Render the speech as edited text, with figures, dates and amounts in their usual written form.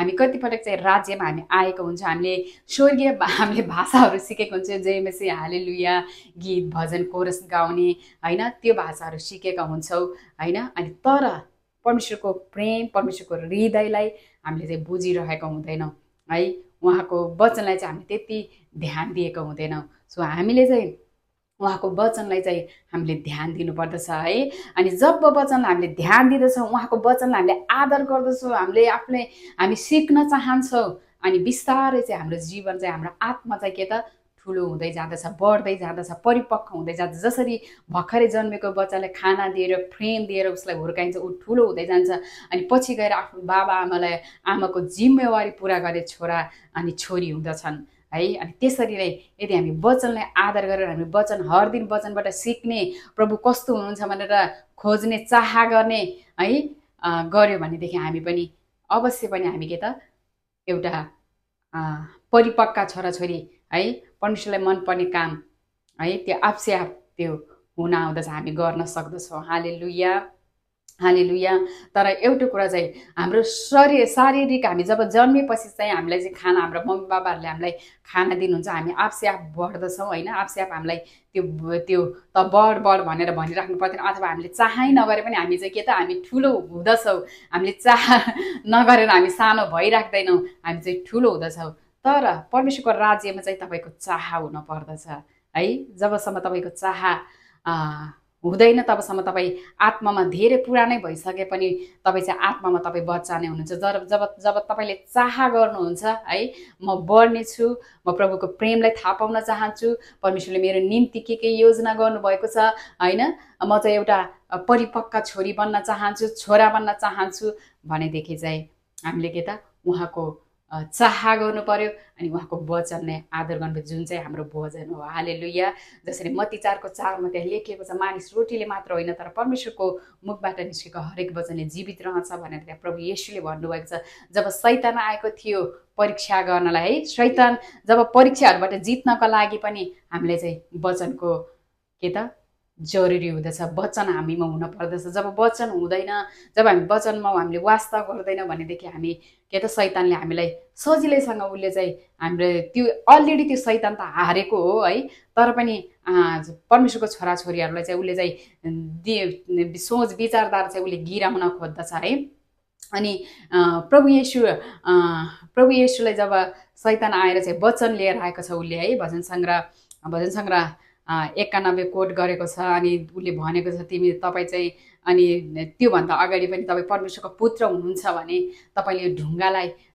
हामी कतिपटक चाहिँ राज्यमा हामी आएको हुन्छ, हामीले भाषाहरू सिकेको हुन्छ, जयमसी हालेलुया गीत भजन कोरस गाउने होइन, त्यो भाषाहरू सिकेका हुन्छौँ होइन। अनि तर परमेश्वरको प्रेम, परमेश्वरको हृदयलाई हामीले चाहिँ बुझिरहेका हुँदैनौँ है, उहाँको वचनलाई चाहिँ हामीले त्यति ध्यान दिएको हुँदैनौँ। सो हामीले चाहिँ उहाँको वचनलाई चाहिँ हामीले ध्यान दिनुपर्दछ है। अनि जब वचनलाई हामीले ध्यान दिँदछौँ, उहाँको वचनलाई हामीले आदर गर्दछौँ, हामी सिक्न चाहन्छौँ, अनि बिस्तारै चाहिँ हाम्रो जीवन चाहिँ, हाम्रो आत्मा चाहिँ के त ठुलो हुँदै जाँदछ, बढ्दै जाँदछ, परिपक्व हुँदै जाँदछ। जसरी भर्खरै जन्मेको बच्चालाई खाना दिएर प्रेम दिएर उसलाई हुर्काइन्छ, ऊ ठुलो हुँदै जान्छ, अनि पछि गएर आफ्नो आमाको जिम्मेवारी पुरा गर्ने छोरा अनि छोरी हुँदछन् है। अनि त्यसरी नै यदि हामी वचनलाई आदर गरेर हामी हर दिन वचनबाट सिक्ने, प्रभु कस्तो हुनुहुन्छ भनेर खोज्ने, चाह गर्ने है गर्यो भनेदेखि हामी पनि अवश्य पनि हामी के त एउटा परिपक्का छोराछोरी है, परमेश्वरलाई मनपर्ने काम है, त्यो आफसे आफ त्यो हुन आउँदछ, हामी गर्न सक्दछौँ। हालेलुया हालेलुया। तर एउटा कुरा चाहिँ, हाम्रो शारीरिक हामी जब जन्मेपछि चाहिँ हामीलाई चाहिँ खाना, हाम्रो मम्मी बाबाहरूले हामीलाई खाना दिनुहुन्छ, हामी आफसे आफ बढ्दछौँ होइन, आफसे आफ हामीलाई त्यो त बढ भनेर भनिराख्नु पर्दैन, अथवा हामीले चाहै नगरे पनि हामी चाहिँ के त हामी ठुलो हुँदछौँ, हामीले चाह नगरेर हामी सानो भइराख्दैनौँ, हामी चाहिँ ठुलो हुँदछौँ। तर परमेश्वरको राज्यमा चाहिँ तपाईँको चाह हुन पर्दछ है। जबसम्म तपाईँको चाह हुँदैन तबसम्म तपाईँ आत्मामा धेरै पुरानै भइसके पनि तपाईँ चाहिँ आत्मामा तपाईँ बच्चा नै हुनुहुन्छ। जब तपाईँले चाह गर्नुहुन्छ है, म बढ्ने छु, म प्रभुको प्रेमलाई थाहा पाउन चाहन्छु, परमेश्वरले मेरो निम्ति के योजना गर्नुभएको छ होइन, म चाहिँ एउटा परिपक्का छोरी बन्न चाहन्छु, छोरा बन्न चाहन्छु भनेदेखि चाहिँ हामीले के त उहाँको चाह गर्नु पर्यो, अनि उहाँको वचनलाई आदर गर्नु, जुन चाहिँ हाम्रो भोजन हो। हालेलुया। जसरी मत्ती 4:4 त्यहाँ लेखिएको छ, मानिस रोटीले मात्र होइन तर परमेश्वरको मुखबाट निस्केको हरेक वचनले जीवित रहन्छ भनेर त्यहाँ प्रभु येशूले भन्नुभएको छ। जब शैतान आएको थियो परीक्षा गर्नलाई है, शैतान जब परीक्षाहरूबाट जित्नको लागि पनि हामीले चाहिँ वचनको के त जरुरी हुँदछ, वचन हामीमा हुन पर्दछ। जब वचन हुँदैन, जब हामी वचनमा हामीले वास्ता गर्दैन भनेदेखि हामी के त शैतानले हामीलाई सजिलैसँग उसले चाहिँ हाम्रो त्यो अलरेडी त्यो शैतान त हारेको हो है, तर पनि परमेश्वरको छोराछोरीहरूलाई चाहिँ उसले चाहिँ सोच विचारधारा चाहिँ उसले गिराउन खोज्दछ है। अनि प्रभु येशूलाई जब शैतान आएर चाहिँ वचन लिएर आएको छ उसले है, भजन सङ्ग्रह 91 कोट गरेको छ, अनि उसले भनेको छ, तपाईँ चाहिँ अनि त्योभन्दा अगाडि पनि तपाईँ परमेश्वरको पुत्र हुनुहुन्छ भने तपाईँले ढुङ्गालाई